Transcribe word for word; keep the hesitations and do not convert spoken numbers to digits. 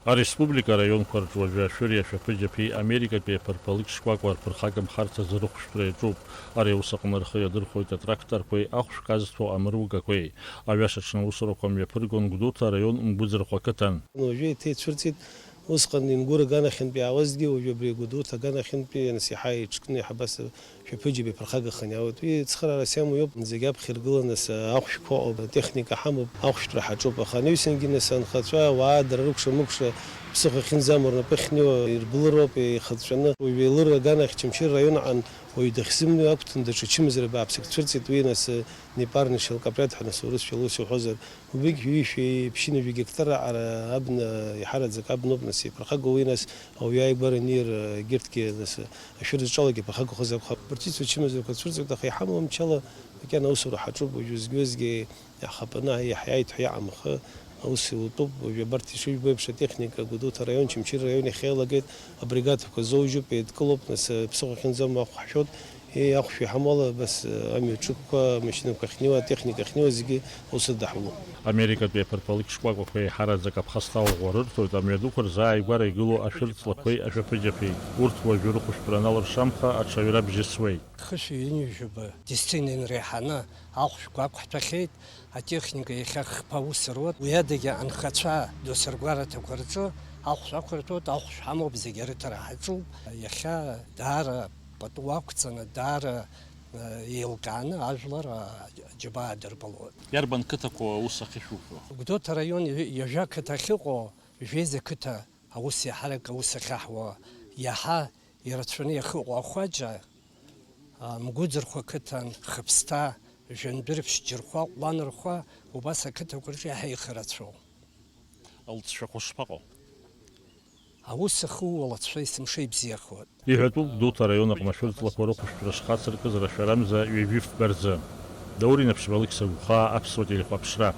Ареспублика араионқәа рҿы уажәы ашәыри ашәаԥыџьаԥи америкатәи аԥырԥалыкь шкәакәа рԥырхагамхарц азы рыхәшәтәра иаҿуп. Ари аус аҟны рхы иадырхәоит атракторқәеи ахәшә казҭәо амыругақәеи. Аҩаша аҽны аусурақәа мҩаԥыргон Гәдоуҭа араион Мгәыӡырхәа ақыҭан. Уажәы еиҭа ицәырҵит, усҟан Ингәыр аганахьынтәи иаауазгьы, уажәы абри Гәдоуҭа аганахьынтәи, нас, иаҳа иҽкны, иаҳа абас шәаԥыџьаԥ иԥырхагаханы иаауеит. Уи цхыраарас иамоу иоуп, зегь аԥхьа иргыланы, нас, ахәшәқәа ыҟоуп, атехника ҳамоуп, ахәшәтәра ҳаҿуп. Аха анаҩсангьы, нас, анхацәа, ауаа дара рыкәша-мыкәша ԥсыхәа ахьынӡамоу рнапы ахьнеиуа ирблыроуп, ихыҵәҵәаны. Уажәы Елыр аганахь Чымчыр раион аҟан уаҩы дахьзымнеиуа акәҭын, даҽа чымазара бааԥсык цәырҵит, уи, нас, непарный шелкопряд ҳәа, нас, урысшәала ус иуҳәозар, убригь ҩышәи ԥшьынҩажәи гектар раҟара абна, иаҳараӡак абноуп, нас, иԥырхагоу уи, нас, ауаҩы ааигәара анир, егьырҭгьы, нас, ашәыр зҿалогьы иԥырхагахоз акәхап. Абарҭ ицу чымазарақәа цәырҵуеит, аха иҳамоу мчала макьана аусура ҳаҿуп, уажәы згьы-згьы иаҳхаԥаны, иаҳ-, иааит ҳәа иаҟам, аха аус иутәуп, уажәы абарҭ ишыжәбо еиԥш атехника Гәдоуҭа араион, Чымчыр араион иахьеилагеит, абригадақәа зоужьуп, еидкылоуп, нас, ԥсыхәа ахьынӡамоу ахә ҳшәоит. Еи, ахәшә иҳамоу ала, абас, амҩаҿыкқәа, амашьынақәа ахьнеиуа, атехника ахьнеиуа зегьы аус даҳулон. Америкатәи аԥырԥалыкь шкәакәақәа еиҳараӡак аԥхасҭа ӷәӷәа рырҭоит амҩадуқәа рзы ааигәара игылоу ашәырҵлақәеи ашәаԥыџьаԥи. Урҭ уажәы рыхәшәтәра аналыршамха аҽаҩра бжьысуеит. Хышәи ҩынҩажәаба дисциплина иреиҳаны ахәшә гәақәҳҭәахьеит, атехника иахьа хԥа аус руеит. Уи адагьы анхацәа досыргәараҭақәа рҿы ахәшә ақәырҭәоит, ахәшә ҳамоуп, зегьы арыҭара ҳаҿуп. Иахьа даара пату ақәҵаны, даара, э, еилкааны ажәлар, а, џьабаа адырбалоит. Иарбан қыҭақәоу аус ахьышәуҳәо? Гәдоуҭа араион ҩ-, ҩажәа қыҭа ахьыҟоу, жәеиза қыҭа аус иаҳарак аус ахьаҳуа, иаҳа ирацәаны иахьыҟоу Ахәаџьа, а, Мгәыӡырхәа қыҭан, Хыԥсҭа, Жәандәырԥшь, Џьырхәа, Ҟәланырхәа, убас ақыҭақәа рҿы иаҳа ихы рацәоу. Алҵшәақәа шԥаҟоу? Аус ахы ууа алҵшәа есымша ибзиахоит. Иҳәатәуп, Гәдоуҭа араион аҟны ашәырҵлақәа рыхәшәтәра шхацыркыз рашәарамза ҩажәи фба рзы. Даур Инаԥшьба, Алықьса Гәхаа, Аԥсуа телехәаԥшра.